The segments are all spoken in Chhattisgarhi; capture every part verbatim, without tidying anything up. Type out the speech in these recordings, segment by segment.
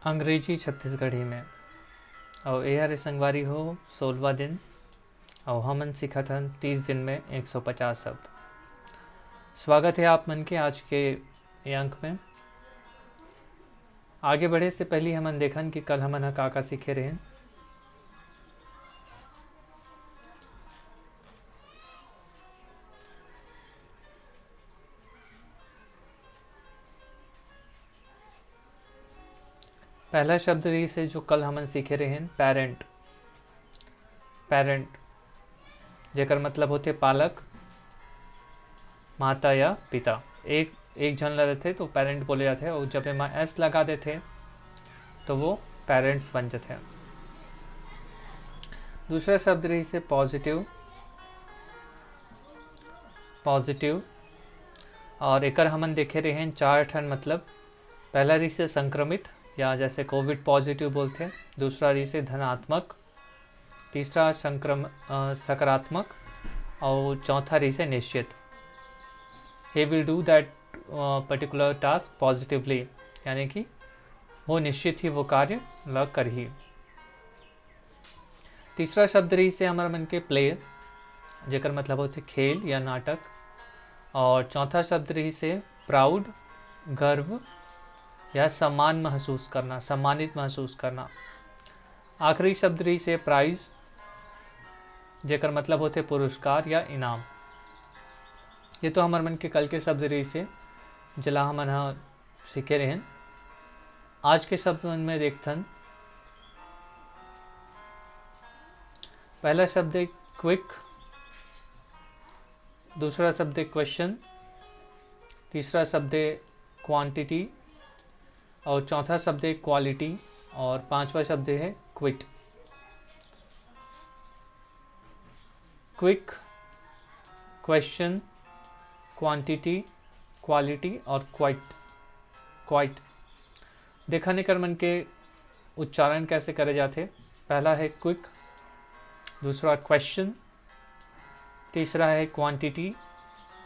अंग्रेजी छत्तीसगढ़ी में। अउ ए हरे संगवारी हो सोलवा दिन, अउ हमन सीखत हन तीस दिन में एक सौ पचास शब्द। स्वागत है आप मन के आज के ये अंक में। आगे बढ़े से पहले हमन देखन कि कल हमन ह का का सीखे रहेन। पहला शब्द रहिस हे जो कल हमन सीखे रहेन, पेरेंट। पेरेंट, जेकर मतलब होथे पालक, माता या पिता। एक, एक झन ला रहिथे तो पेरेंट बोले जाथे, अउ जब एमा एस लगा देथे तो वो पेरेंट्स बन जाथे। दूसरा शब्द रहिस हे पॉजिटिव। पॉजिटिव, और एकर हमन देखे रहेन चार ठन मतलब। पहला रहिस हे संक्रमित, या जैसे कोविड पॉजिटिव बोलथे। दूसरा रहिस हे धनात्मक, तीसरा संक्रम-, अ, सकारात्मक, और चौथा रहिस हे निश्चित। He will do that, uh, particular task positively, यानी कि वो निश्चित ही वो कार्य ला करही। तीसरा शब्द रहिस हे हमर मन के प्ले, जेकर मतलब होथे खेल या नाटक। और चौथा शब्द रहिस हे प्राउड, गर्व या सम्मान महसूस करना, सम्मानित महसूस करना। आखिरी शब्द रहिस हे प्राइज, जेकर मतलब होथे पुरस्कार या इनाम। ये तो हमर मन के कल के शब्द रहिस हे, जेला हमन ह सीखे रहेन। आज के शब्द मन में देखथन। पहला शब्द हे क्विक, दूसरा शब्द हे क्वेश्चन, तीसरा शब्द हे क्वांटिटी, और चौथा शब्द हे क्वालिटी, और पांचवा शब्द हे quit. Quick, question, quantity, quality और क्वाइट। क्वाइट। देखन एकर मन के उच्चारण कैसे करे जाथे। पहला हे क्विक, दूसरा क्वेश्चन, तीसरा हे क्वांटिटी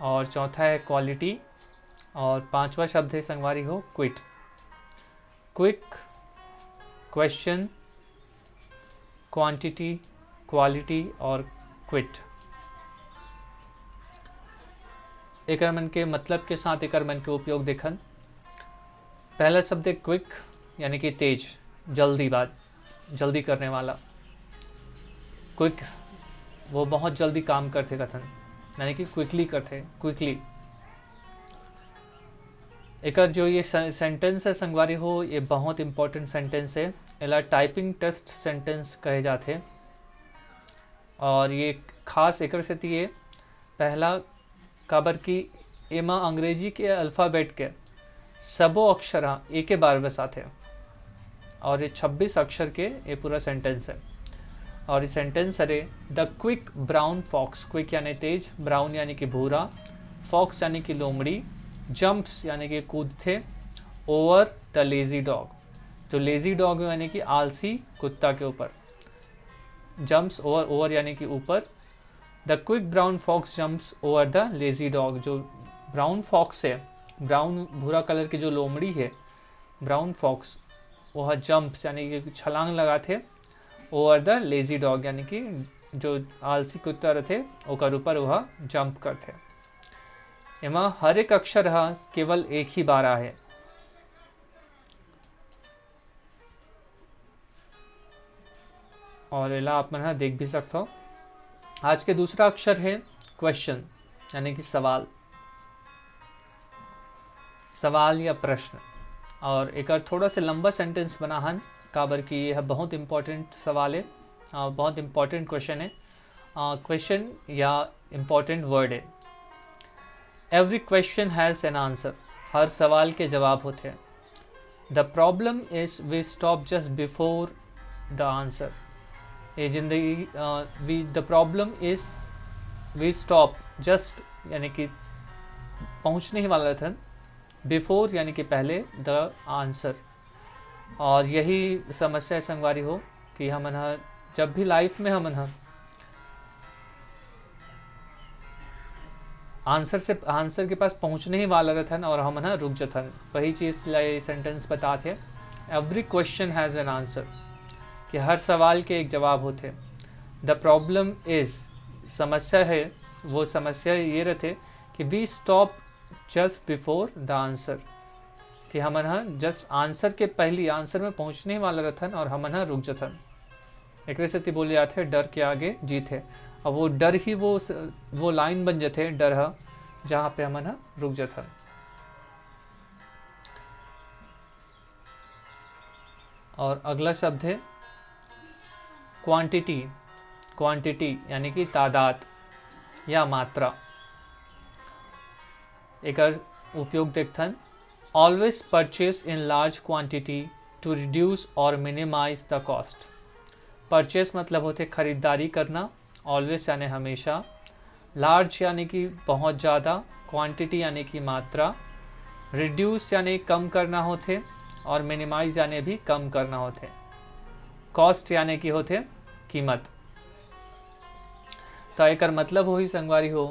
और चौथा हे क्वालिटी और पांचवा शब्द हे संगवारी हो quit. Quick, question, quantity, quality और क्विट। एकर मन के मतलब के साथ एकर मन के उपयोग देखन। पहला शब्द हे क्विक, यानी कि तेज, जल्दी बात, जल्दी करने वाला। क्विक, वो बहुत जल्दी काम करथे कथन, यानी कि क्विकली करथे, क्विकली। एकर जो ये से-, सेंटेंस हे संगवारी हो, ये बहुत इंपॉर्टेंट सेंटेंस हे। एला टाइपिंग टेस्ट सेंटेंस कहे जाथे। और ये खास एकर सेती ये पहला, काबर कि एमा अंग्रेजी के अल्फाबेट के सबो अक्षर ह एके बार बस आथे। और ये छब्बीस अक्षर के ये पूरा सेंटेंस हे। और ये सेंटेंस हरे, the quick brown fox, quick यानी तेज, ब्राउन यानी कि भूरा, फॉक्स यानी कि लोमड़ी, जंप्स यानी कि कूदथे, ओवर द लेजी डॉग, जो लेजी डॉग यानी कि आलसी कुत्ता के ऊपर, जंप्स ओवर, ओवर यानी कि ऊपर। The quick brown fox jumps over the lazy dog, जो ब्राउन फॉक्स हे, ब्राउन भूरा कलर के जो लोमड़ी हे, ब्राउन फॉक्स, वो ह जंप्स यानी कि छलांग लगाथे, ओवर द लेजी डॉग यानी कि जो आलसी कुत्ता रथे ओकर ऊपर वो ह जंप करथे। एमा हर एक अक्षर ह केवल एक ही बार आहे। और एला आप मन ह देख भी सकथव। आज के दूसरा अक्षर हे क्वेश्चन, यानी कि सवाल, सवाल या प्रश्न। और एकर थोड़ा से लंबा सेंटेंस बनाहन, काबर कि ये ह बहुत इंपॉर्टेंट सवाल हे, अ, बहुत इंपॉर्टेंट क्वेश्चन हे। क्वेश्चन या इंपॉर्टेंट वर्ड हे, every question has an answer, हर सवाल के जवाब होथे। The problem is we stop just before the answer। ये जिंदगी, V, the problem is we stop just, यानी कि पहुंचने ही वाला रथन, बिफोर यानी कि पहले, द आंसर। और यही समस्या हे संगवारी हो कि हमन ह जब भी लाइफ में हमन ह आंसर से, आंसर के पास पहुंचने ही वाला रथन और हमन ह रुक जथन, वही चीज़ ला ये सेंटेंस बतात हे। Every question has an answer, कि हर सवाल के एक जवाब होथे। The problem is, समस्या है, वो समस्या ये रथे कि we stop just before the answer, कि हमन ह just answer के पहली, answer में पहुँचने वाला रथन और हमन ह रुक जथन। एकरे सेती बोले जाथे, डर के आगे जीत है। अब वो डर ही वो स-, वो लाइन बन जथे, डर ह, जहाँ पे हमन ह रुक जथन। और अगला शब्द है क्वांटिटी। क्वांटिटी यानी कि तादाद या मात्रा। एकर उपयोग देखथन, always purchase in large quantity to reduce or minimize the cost। Purchase मतलब होथे खरीदारी करना, ऑलवेज यानी हमेशा, लार्ज यानी कि बहुत ज़्यादा, क्वांटिटी यानी कि मात्रा, रिड्यूस यानी कम करना होथे, और मिनिमाइज यानी भी कम करना होथे। कॉस्ट यानी कि होथे कीमत। तो एकर मतलब होही संगवारी हो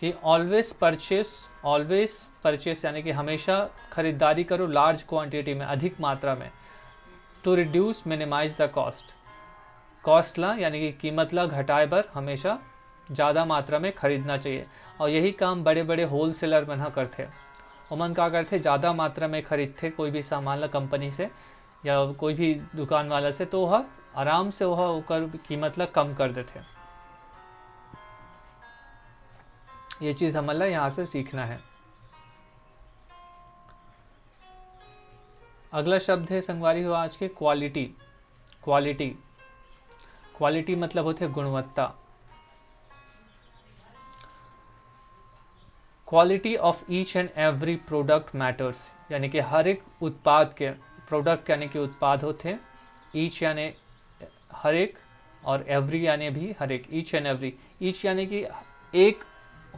कि ऑलवेज परचेस, ऑलवेज परचेस यानी कि हमेशा खरीदारी करो लार्ज क्वांटिटी में, अधिक मात्रा में, to reduce minimize the cost. Cost ला यानी कि कीमत ला घटाए बर हमेशा ज़्यादा मात्रा में खरीदना चाहिए। और यही काम बड़े बड़े होलसेलर मन ह करथे। ओमन का करथे, ज़्यादा मात्रा में खरीदथे कोई भी सामान ला कंपनी से या कोई भी दुकान वाला से, तो वह आराम से वह ओकर कीमत ला कम कर देथे। ये चीज़ हमन ला यहाँ से सीखना है। अगला शब्द है संगवारी हो आज के क्वालिटी। क्वालिटी, क्वालिटी मतलब होथे गुणवत्ता। Quality of each and every product matters, यानी कि हर एक उत्पाद के, प्रोडक्ट यानी कि उत्पाद होथे, ईच यानी हर एक, और एवरी यानी भी हर एक, ईच एंड एवरी। ईच यानी कि एक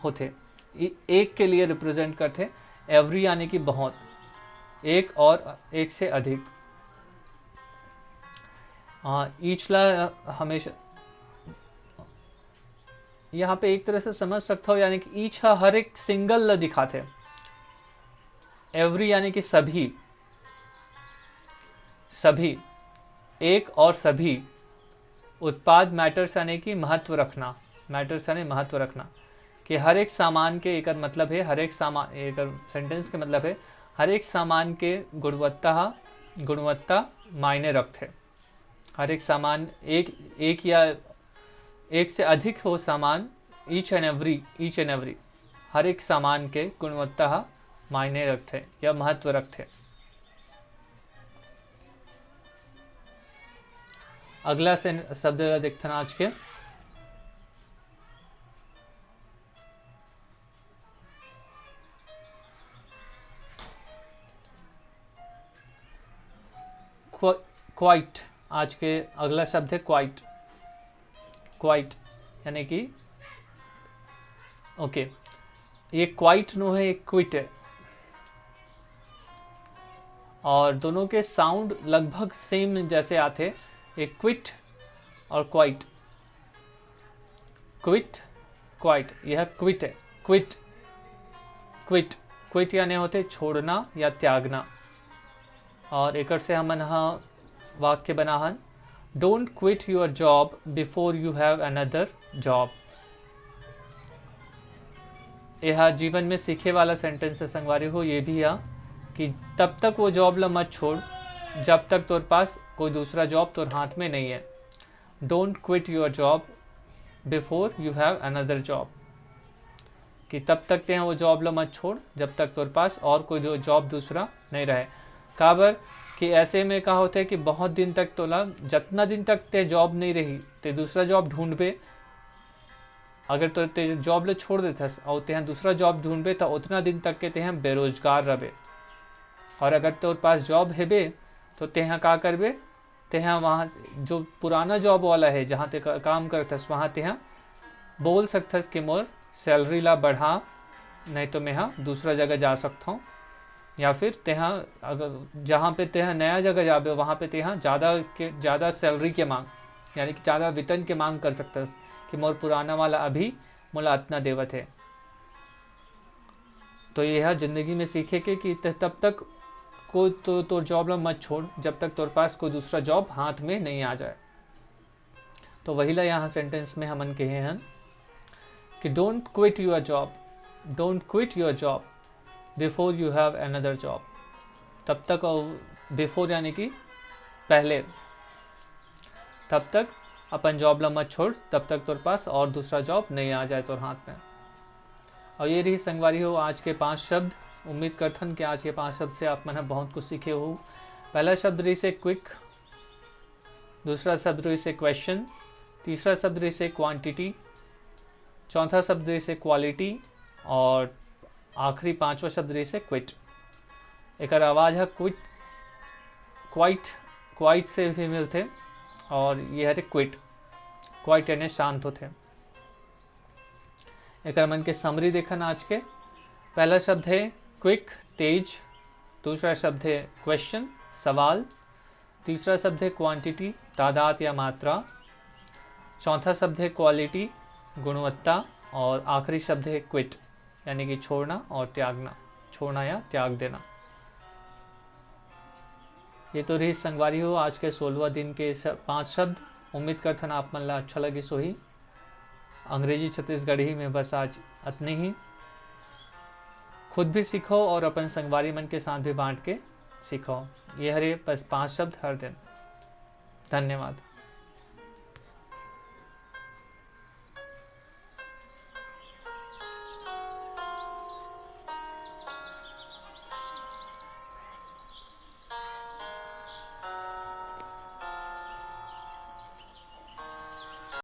होथे, ए-, एक के लिए रिप्रेजेंट करथे। एवरी यानी कि बहुत, एक और एक से अधिक। हाँ, ईच ला हमेशा यहाँ पे एक तरह से समझ सकता हो, यानी कि ईच ह हर एक सिंगल ला दिखाथे। एवरी यानी कि सभी, सभी, एक और सभी। उत्पाद मैटर्स यानी कि महत्व रखना, मैटर्स यानी महत्व रखना, कि हर एक सामान के, एकर मतलब है हर एक सामान, एकर सेंटेंस के मतलब है हर एक सामान के गुणवत्ता ह, गुणवत्ता मायने रखथे। हर एक सामान, एक, एक या एक से अधिक हो सामान, each and every, each and every, हर एक सामान के गुणवत्ता ह मायने रखथे या महत्व रखथे। अगला से शब्द ला देखथन आज के, क्वाइट। आज के अगला शब्द है क्वाइट। क्वाइट यानी कि, ओके, ये क्वाइट नो है, ये क्विट है। और दोनों के साउंड लगभग सेम जैसे आथे, ये क्विट और क्वाइट। क्विट, क्वाइट, यह क्विट है। क्विट, क्विट, क्विट यानी होथे छोड़ना या त्यागना। और एकर से हमन ह वाक्य बना हन, "Don't quit your job before you have another job।" एहा जीवन में सीखे वाला सेंटेंस है संगवारी हो, ये भी ह कि तब तक वो जॉब ला मत छोड़ जब तक तोर पास कोई दूसरा जॉब तोर हाथ में नहीं है। Don't quit your job before you have another job, कि तब तक तें वो जॉब ला मत छोड़ जब तक तोर पास और कोई जो जॉब दूसरा नहीं रहे। काबर कि ऐसे में का होथे कि बहुत दिन तक तोला, जतना दिन तक ते जॉब नहीं रही, ते दूसरा जॉब ढूंढबे। अगर तो ते जॉब ले छोड़ देथस और तेहा दूसरा जॉब ढूंढबे, तो उतना दिन तक के तेहा बेरोजगार रहबे। और अगर तोर पास जॉब हेबे, तो तेहा का करबे? तेहा वहाँ जो पुराना जॉब वाला है, जहाँ ते का-, काम करथस, वहाँ तेहा बोल सकथस कि मोर सैलरी ला बढ़ा, नहीं तो मैं हा दूसरा जगह जा सकता हूँ। या फिर तेहा अगर जहाँ पे तेहा नया जगह जाबे, वहाँ पे तेहा ज़्यादा के, ज़्यादा सैलरी के मांग, यानी कि ज़्यादा वेतन के मांग कर सकथस कि मोर पुराना वाला अभी मोला अतना देवत है। तो ये है जिंदगी में सीखे के कि ते तब तक कोई तो तोर जॉब ला मत छोड़ जब तक तोर पास कोई दूसरा जॉब हाथ में नहीं आ जाए। तो वही ला यहाँ सेंटेंस में हमन कहे हन कि don't quit your job, don't quit your job before you have another job। तब तक, और बिफोर यानी कि पहले, तब तक अपन जॉब ला मत छोड़ तब तक तोर पास और दूसरा जॉब नहीं आ जाए तोर हाथ में। और ये रही संगवारी हो आज के पांच शब्द। उम्मीद करथन कि आज के पांच शब्द से आप मन ह बहुत कुछ सीखे हो। पहला शब्द रहिसे क्विक, दूसरा शब्द रहिसे क्वेश्चन, तीसरा शब्द रहिसे क्वांटिटी, चौथा शब्द रहिसे क्वालिटी और आखिरी पांचवा शब्द रहिसे क्विट। एकर आवाज़ ह क्विट, क्वाइट, क्वाइट से भी मिलथे और ये हरे क्विट, क्वाइट यानी शांत होथे। एकर मन के समरी देखन आज के। पहला शब्द है क्विक, तेज। दूसरा शब्द है क्वेश्चन, सवाल। तीसरा शब्द है क्वांटिटी, तादाद या मात्रा। चौथा शब्द है क्वालिटी, गुणवत्ता। और आखिरी शब्द है क्विट, यानी कि छोड़ना और त्यागना, छोड़ना या त्याग देना। ये तो रही संगवारी हो आज के सोलहवाँ दिन के स-, पांच शब्द। उम्मीद करथन आप मन ला अच्छा लगिस होही। अंग्रेजी छत्तीसगढ़ी में बस आज अतनी ही। खुद भी सीखो और अपन संगवारी मन के साथ भी बांट के सीखो। ये हरे बस पांच शब्द हर दिन। धन्यवाद।